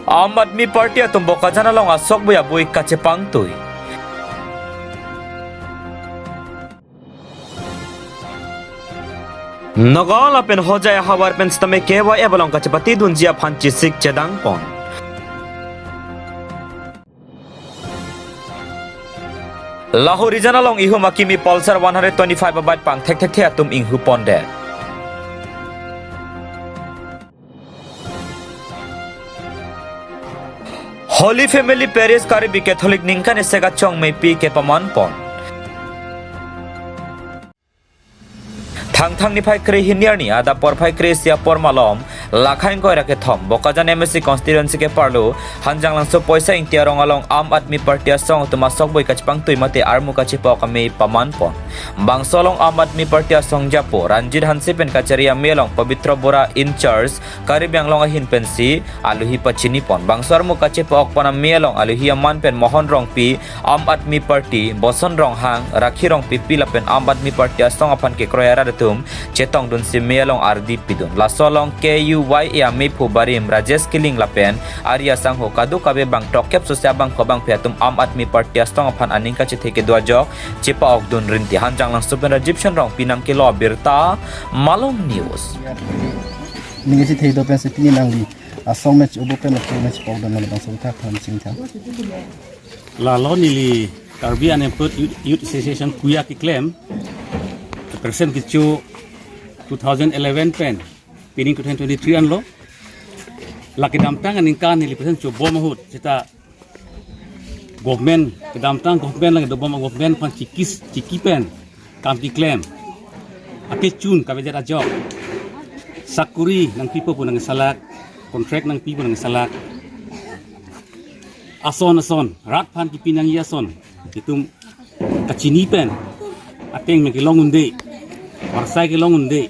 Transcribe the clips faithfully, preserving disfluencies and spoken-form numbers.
Aam Aadmi Party atum Bokajan along asokboi aboi kachepangtui. Nagaon lapen Hojai ahavar pen sitame K Y F along kachepatidunji aphan chesik chedangpon. Lahorijan along ihum akimi Pulsar one hundred twenty-five a-bike pangthekthekthe atum inghupondet. Holy Family Parish Karbi Catholic ningkan isi kachongmeipi kepamanpon. Thangthang niphai kre-hini arni adap porphai kre-isi apor malom, lakhai ingkoi ra kethom, Bokajan M A C constituency keparlo, Hanjanglangso Poisa Ingti arong along Aam Aadmi Party asong atum asokboi kachepangtui mate armu kachepa-ok amei pamanpon. Bangso along Aam Aadmi Party asong japo Ranjit Hanse pen kachari amei along Pabitra Bora in charge Karbi Anglong ahin pensi aluhi pachinipon. Bangso armu kachepa-okpon amei along aluhi aman pen Mohon Rongpi, Aam Aadmi Party, Boson Ronghang, Rakhi Rongpipi lapen Aam Aadmi Party asong aphan kekroi arat atum chetongdunsi mei along ardi pidun. Laso along K U Y A ameiphu barim Rajesh Killing lapen ari asangho kadokave bang throkkep sose abangphu abangphi atum Aam Aadmi Party asong aphan aning kachethe kedo ajok chepa-okdun rinti. Hanjanglangso pen Rajiv Shan Rongpi nangkelo abirta, Malong News. Ning kachethe do pensi pini nangli asong match obo pen opo match pok dan lalu bangso thak tham sing tham. Lalo neli Karbi Unemployed Youth, Youth Association Kuya keklem, present kecho two thousand eleven pen, pining two thousand twenty-three anlo. La kedamtang aningkan neli present chobom ahut, seta government, kedamtang government lang dobom government aphan chikis, chiki pen kam keklem. Akechun kavedet ajok. Sakuri nangpipo pu nangsalak, contract nangpipo nangsalak. Ason ason, rat aphan kipi nangji ason. Itum kachini pen, ateng me kelong un-e, varsai kelong un-e.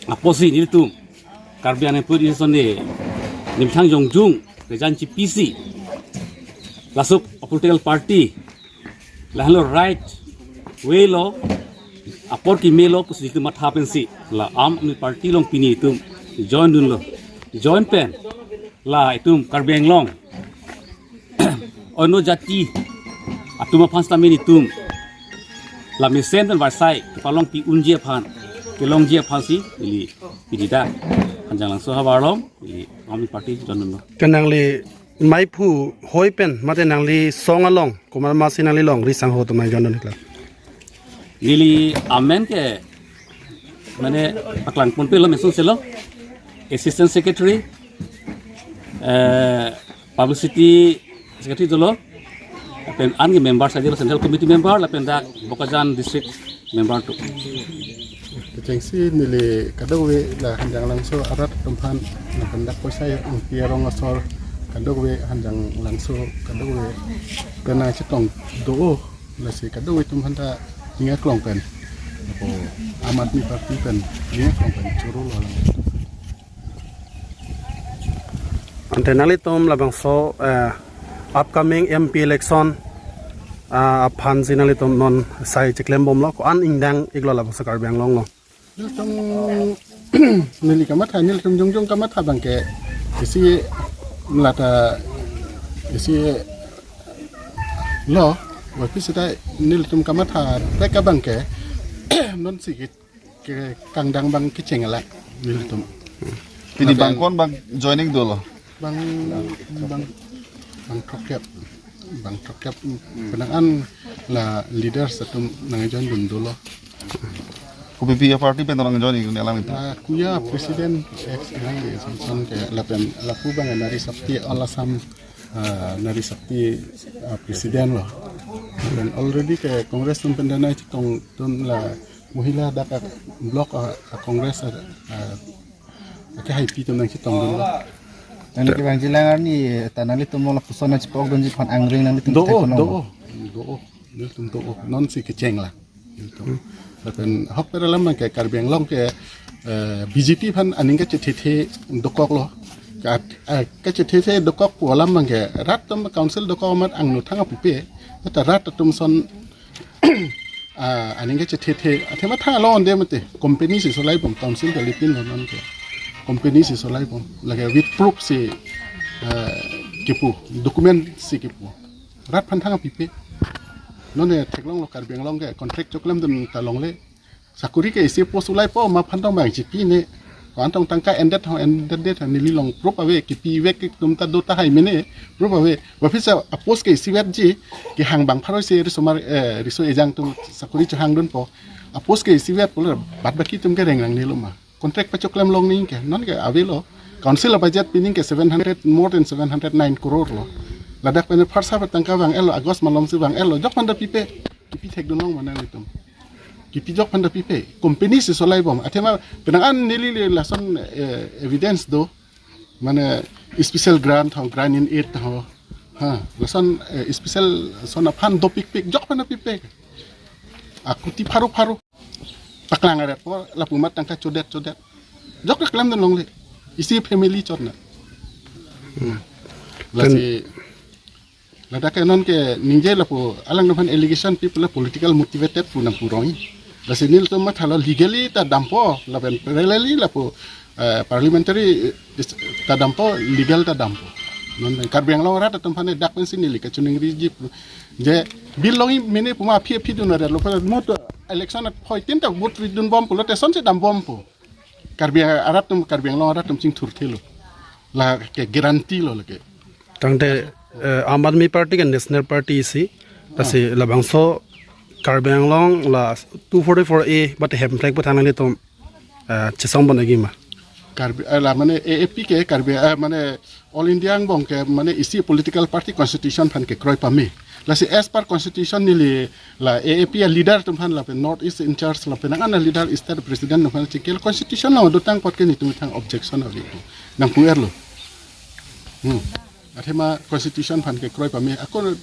Apotsi nelitum Karbi Unemployed Youth Association de nimthang jongjung rejan chipisi laso a political party lahelo right way lo, apor kimelo pusi nelitum matha pensi la Aam Aadmi Party along pini itum join dunlo. Join pen la itum Karbi Anglong ono jati atum aphan sitame nelitum la mesen pen varsai kepalongpi unji aphan, kelongji aphansi ili pidida Hanjanglangso ahavar along ili Aam Aadmi Party join dunlo. Ke nangli meiphu hoi pen mate nangli song along komat masi nangli longri sangho atum aphan join dun ikla? Neli amen ke mane paklangponpe lo, mesun selo, Assistant Secretary, eh, Publicity Secretary dolo, lapen an ke member saja lo, Central Committee member, lapen dak Bokajan District member tu. Kechengsi neli kadokave la Hanjanglangso arat atum aphan, lapen dak Poisa Ingti arong asor kadokave, Hanjanglangso kadokave pen nangchetong do, lasi kadokave atum aphanta ning aklong pen, ako Aam Aadmi Party pen ning aklong pen choro lo lang. Ante nanglitum labangso, eh, upcoming M P election, ah, aphansi nanglitum non sai chiklem bomlo, ko-an ingdeng iklo labangso Karbi Anglong along? Nelitum neli kamatha, nelitum jongjong kamatha abangke isi lata isi lo, wapisi ta nelitum kamatha pek abangke nonsi ke, ke kangdang abang kecheng ala nelitum. Pini bang kon bang joining dolo? Bang, bang, bang throkkep, bang throkkep. Penang an la leaders atum nangjoin dun dolo. Kopi pi a-party pen nangjoin dun alam itum? La Kuya president ex nang Samson ke lapen lapu abang Nari Shakti All Assam, ah, Nari Shakti, ah, president lo. Dan already ke Congress atum pen danai chetong dun, la mohila dak a block a, a Congress a, a, akehaipi atum nangchetong dunlo. Nangli kevangji lang arni ta nanglitum along lapuson nangchepok dunji aphan angring nanglitum Do-o, theklong do-o, do-o. Nelitum do-o. Nonsi kecheng la. Nelitum. Lapen hok per alam abangke Karbi Anglong ke, eh, B J P aphan aning kachethethe dokok lo. Ka, eh, kachethethe dokok pu alam abangke rat atum council dokok amat angno thang apupe. Ata rat atum ason ah, aning kachethethe, athema tha along de mate, company si solai bom, council kali pinlo non ke. Company si solai bom. Lake with proof si, eh, kipu, document si kipu. Rat aphan thang pipe. Non ne theklonglo Karbi Anglong ke contract choklemdun ta longle. Sakuri ke isi post ulaipo, ma aphan tong bang chipi ne. Ko-an tong tangka endet ho, endet det ho, neli along proof ave, kipivek atum ta do tahai mene, proof ave. Baphi sa a post ke isivetji, kehang bang pharo si riso mar, eh, riso ejang atum sakuri chohangdunpo. A post ke isivet pulo, bad baki atum ke reng nangnelo ma. Contract pachoklem longji ke, non ke avelo. Council a budget pining ke seven hundred, more than seven hundred nine crore lo. Ladak pen first half tangka vang-etlo, August malom si vang-etlo, jok aphan ta pipe, kipi thekdun long ma nanglitum. Kipi jok aphan ta pipe, company si solai bom. Athema penang an neli le lason, eh, evidence do. Mane special grant ho, grant in aid ho. Ha, lason, eh, special son aphan dopikpik, jok aphan ta pipe. Akuti pharo pharo. Paklang aret po, lapu amat tangka chodet chodet. Jok klemdun longle. Isi family chot na. Hmm. Lasi, ladak ke non ke ningje lapu alangtum aphan allegation pi pulo political motivated pu nangpu rong. Lasi nelitum mathalo legally ta dampo, lapen parallelly lapu, eh, parliamentary, eh, is-, ta dampo, legal ta dampo. Non Karbi Anglong arat atum aphan dak pensi neli kachiningriji pu. Je bill longji mene puma aphi aphi dun aret lo, mo to election at phoi tin ta vote ridun bom pulote sonsi dam bompo. Karbi arat atum, Karbi Anglong arat atum chingthurthelo. Lake guarantee lo lake. Tangte, eh, Aam Aadmi Party ke National Party isi. Lasi labangso Karbi Anglong la two forty-four A bate hemprek pu thangnang nelitum, eh, chesong bon agi ma. Karbi, eh, la mane A A P ke Karbi, eh, mane All India angbong ke mane isi political party constitution aphan kekroi pame. Lasi as per constitution neli la A A P a leader atum aphan lapen North East in charge lapen angan a leader state president atum aphan chingkel constitution along dotang apot ke nelitum thang objection ave nangpu-etlo. Hmm. Athema constitution aphan kekroi pame. Ako,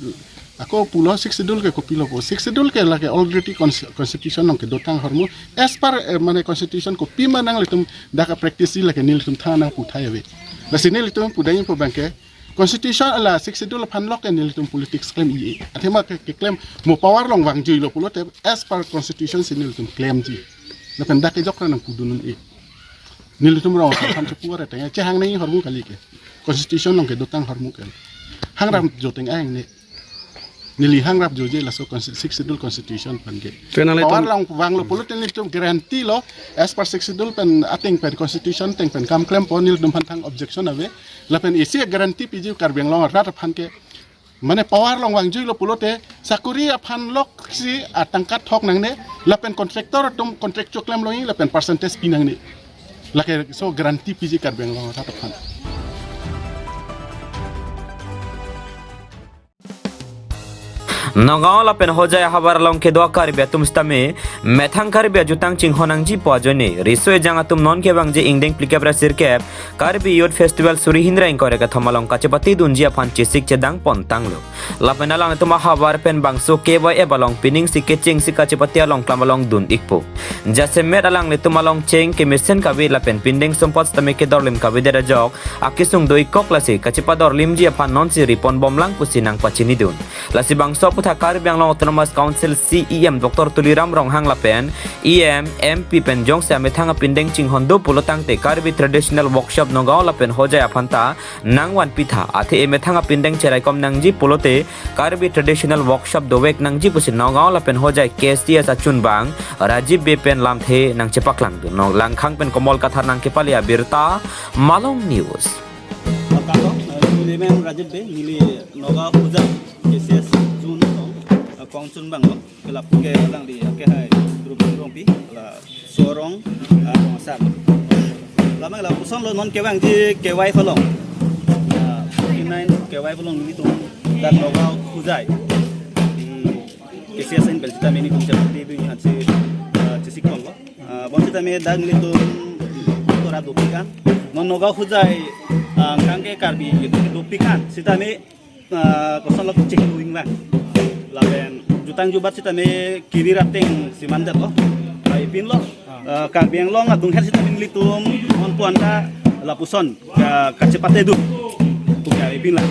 ako pulo Sixth Schedule ke kopilo po. Sixth Schedule ke lake already cons-, constitution along kedotang ahormu. As per, eh, mane constitution kopima nanglitum dak a practice lake nelitum thang nangpu thai ave. Lasi nelitum pudai po bang ke constitution ala Sixth Schedule aphan lok ke nelitum politics klem-i. Athema ke, keklem mo power along vangjuilo pulote as per constitution si nelitum klemji. Lapen dak ke jok ra nangpudun un-e. Nelitum rong aphan chepu aret teng chehang nangji ahormu kali ke. Constitution along kedotang ahormu ke. Hangrap jo teng ang ne. Neli hangrap joje laso consti-, Sixth Schedule constitution aphan ke. Pen ang power nelitum along vanglo pulote nelitum guarantee lo as per Sixth Schedule pen ateng pen constitution ateng pen kam klempo, nelitum aphan thang objection ave. Lapen isi guarantee piji Karbi Anglong arat aphan ke. Mane power along vangjuilo pulote sakuri aphan lok si atangka thok nangne, lapen contractor atum contract choklem longji lapen percentage pi nangne. Lake so guarantee piji Karbi Anglong arat aphan. Nagaon lapen Hojai ahavar along kedo Karbi atum sitame methang Karbi ajutang chinghon nangji pu ajoine riso ejang atum non kevangji ingdeng phlikep ra sirkep Karbi Youth Festival suri hini ra ingkoi ra kethom along kachepatedunji aphan chesik chedang pon tanglo. Lapen alanglitum ahavar pen bangso K Y F along pining si kecheng si kachepate along klam along dun ikpo. Jasemet alanglitum along cheng kemesen kave lapen pindeng sumpot sitame kedorlim kavedet ajok akesung do ikkok, lasi kachepadorlimji aphan non si ri pon bomlang pusi nangpachinidun. Lasi bangso aputhak Karbi Anglong Autonomous Council C E M Doctor Tuliram Ronghang lapen E M, M P pen jongsi amethang apindeng chinghon do pulo tangte Karbi Traditional Workshop Nagaon lapen Hojai aphan ta nangvan pitha, athe emethang apindeng cheraikom nangji pulote Karbi Traditional Workshop dovek nangji pusi Nagaon lapen Hojai K S T S achunbang Rajib Bey pen lamthe nangchepaklangdun. Langkhang pen Komol Kathar nangkepale abirta, Malong News. Kardom, eh, neli men Rajib Bey, neli Nagaon Hojai K S T S zone along, eh, kongchunbang lo. Kelap ke alangli akehai Drupadi Rongpi, la Sorong, ah, Rong Asar. Labang lapuson lo non kevangji K Y F along. Ah, forty nine K Y F along nelitum dak Nagaon Hojai. Hmm, K S T S in pen sitame nelitum chapati dun hansi, ah, chesik pon lo. Ah, bonsitame dak nelitum tora dopik an. Non Nagaon Hojai, ah, kangke Karbi itu dopik an. Sitame ah, koson lo chinglu ingvang. Lapen jutang jubat sitame kiri rateng siman det lo. Laipin lo. Ah, Karbi Anglong adunghet sitame nelitum non puan ta lapuson ka, kachepatedun. Puka ipin la.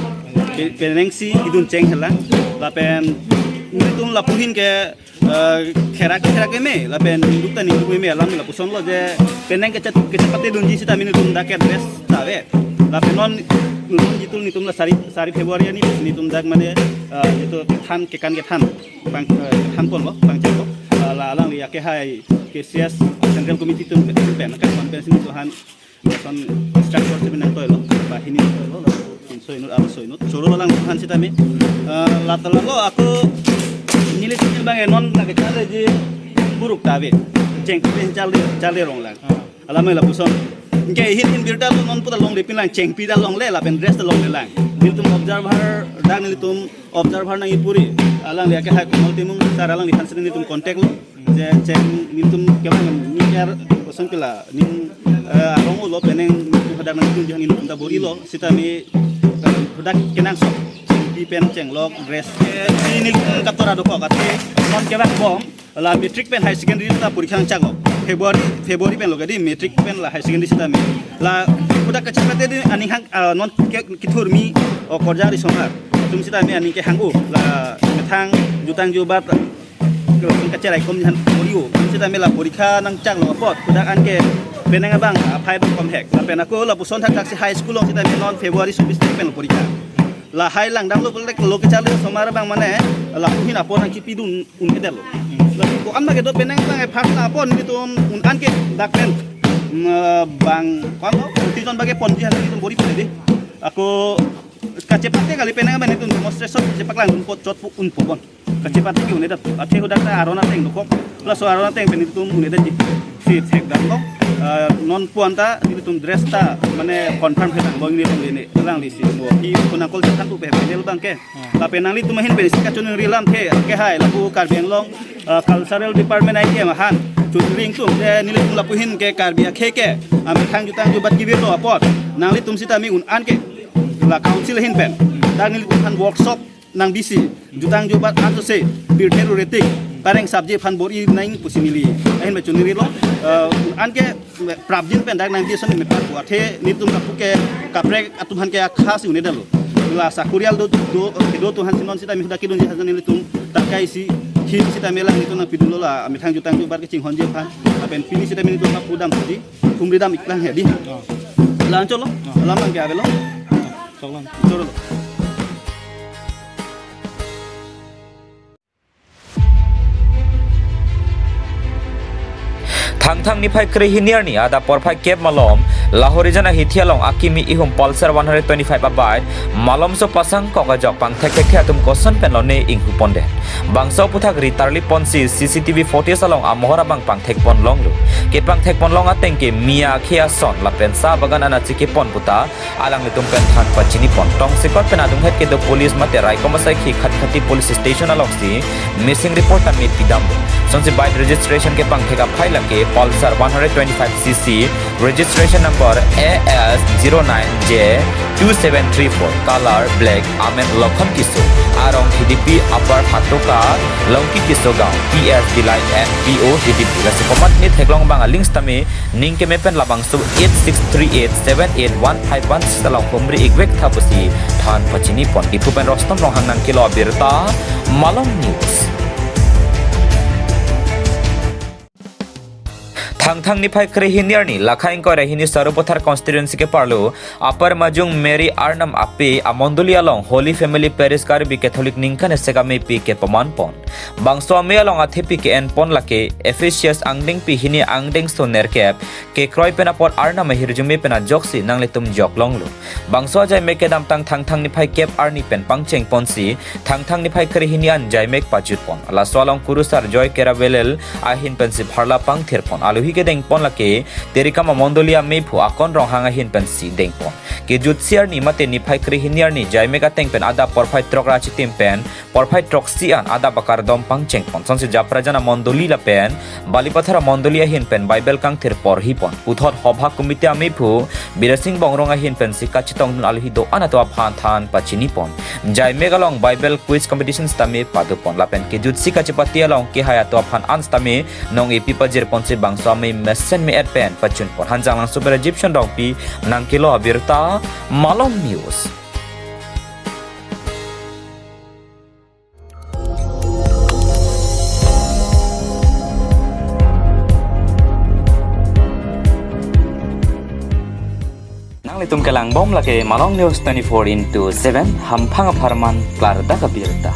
Pe-, penengsi idun cheng hela. Lapen nelitum lapuhin ke Eh, therak therak meme, lapen ningduk ta ningduk meme alam lapuson lo je penang kechat kechat pate dunji sitame nelitum dak ke dress ta ave. Lapen non nelitum jitul nelitum la sari sari February arni nelitum dak mane, eh, itu than kekan kethan pang, eh, than ponlo pangcheng lo. Eh, la alangli akehai K C S Central Committee atum pen pen kan pen sini tuhan son structure si nangtoilo, ba hini toilo, la pinso inut aro so inut. Choro lang tuhan sitame. Eh, la ta la lo ako nelitum bang non lake chale ji buruk ta ave. Chengpi pen chale chale rong lang. Alam lapuson. Ke hin hin birta lo non puta longle pin lang chengpi ta longle lapen dress ta longle lang. Nelitum observer dak nelitum observer nangji puri. Alangli akehai Komal Timung sar alangli aphan si nelitum contact lo. Je cheng nelitum kevang ni ker kosong pila ning, eh, arong lo penang nelitum hadak nangtum jang nelitum ta bor-ilo sitame, eh, hadak kenangsot chengpi pen chenglok dress. Eh, si nelitum katora dokok athe non kevang bom la matric pen higher secondary ta porikha nangchak lo. February, February pen lo kadi matric pen la higher secondary sitame. La hadak kacipate di aning hang, ah, non ke kithurmi o korjang risomar. Atum sitame aning kehang-o la methang jutang jubat kachelai kom jhan pori-o. Atum sitame la porikha nangchak lo apot hadak anke penang abang aphai bang komhek. Lapen ako lapuson thakthak si high school along sitame non February subis pen porikha. Lahai langdam lo pelek lo kechale somar bang mane lapu hin apor nangkipidun un-edetlo. Lapu ko-an bage do penang bang first la apor nelitum un-an ke dak pen, mm, bang ko-an lo, tison bage ponji hal nelitum bor-i pen di. Ako kachepate kali penang bang nelitum demonstration chepaklangdun po chot po un po bon. Kachepate ke un-edet. Athe hadak ta aron ateng dokok. Laso aron ateng pen nelitum un-edet ji. Si thekdamlo. Eh, non puan ta nelitum dress ta mane confirm ke tang bong nelitum lene. Alangli si mo. Hi kunang kol jathan tu pe panel bang ke. Lapen nanglitum ahin pen si kachoningri alamthe, kehai lapu Karbi Anglong, eh, Cultural Department I T M ahan choningri ingtung je nelitum lapu ahin ke Karbi akhei ke amethang jutang jubat kibir lo apot nanglitum sitame un-an ke la council ahin pen dak nelitum aphan workshop nang bisi jutang jubat anso se birthe ru retik pareng subject aphan bor-i nang pusi neli ahin pen choningri lo, eh, un-an ke prapjin pen dak nang bison me par athe nelitum kapu ke kaprek atum aphan ke akhasi un-edetlo. La sakurial do do do tuhan sinon sitame hadak kidunji hajan nelitum takai si hi sitame lang nelitum nangpidunlo la amethang jutang jubat kechinghonji aphan. Lapen pini sitame nelitum kapu dam si thumri dam-iklang he di. Lang cholo. Lam lang ke avelo. Choklang. Cholo. Thangthang niphai krehini arni adap porphai kep malom Lahorijan ahithi along akimi ihum Pulsar one hundred twenty-five a-bike malomso pasang kok ajok pangthek thekthe atum koson pen lone inghu pondet. Bangso aphuthak ri tarli ponsi C C T V footage along amohor abang pangthek pon longlo. Kepangthek pon long ateng ke Mia akhei ason lapen sa bagan anat si kepon puta alanglitum pen than pachini pon. Tongsekot pen adunghet kedo police mate raikom asai khi Khatkhati police station alongsi missing report tame pidamlo. Sonsi bike registration kepangthek aphai lake Pulsar one hundred twenty-five C C, registration number A S zero nine J two seven three four, color black, amen Lokhon Tisso, arong T D P Upper Hatoka, Longki Tisso Gaon, P S Bilai, P O T D P. Lasi komat ni theklong abang aling sitame ning keme pen labangso eight six three eight seven eight one five one six along pumri-ikvek tha pusi than pachini pon. Diphu pen Rostom Ronghang nangkelo abirta, Malom News. Thangthang niphai krehini arni Lakha ingkoi ra hini Sarupathar constituency keparlo Upper Majung Mary Arnam ape amondoli along Holy Family Parish Karbi Catholic ningkan esek amepi kepaman pon. Bangso amei along athepi ke-en pon lake Ephesus angdengpi hini angdengso nerkep kekroi pen apot Arnam ahirjume pen ajoksi nanglitum jok longlo. Bangso ajaimek kedamtang Thangthang niphai kep arni pen pangcheng ponsi Thangthang niphai krehini an jaimek pajut pon. Laso along kurusar Joy Keravelel ahin pensi pharla pangthir pon. Alohi kedeng pon lake Terikam amondoli ameiphu Akon Ronghang ahin pensi deng pon. Kejutsi arni mate niphai krehini arni jaimek ateng pen adap porphai throk ra chitim pen porphai throksi an adap akardom pangcheng pon. Sonsi Japrajan amondoli lapen Balipathar amondoli ahin pen Bible kangthir porhi pon. Puthot Hobha Committee ameiphu Birasing Bongrung ahin pensi kachetongdun alohi do-an atum aphan than pachini pon. Jaimek along Bible quiz competition sitame pado pon. Lapen kejutsi kachepate along kehai atum aphan an sitame nong-epi pajir ponsi bangso amei mesen me-et pen pachun pon. Hanjanglangso pen Rajiv Chandongpi nangkelo abirta, Malom News. Itum kelang bom lake Malong News twenty-four into seven, hamphang apharman klardak abirta.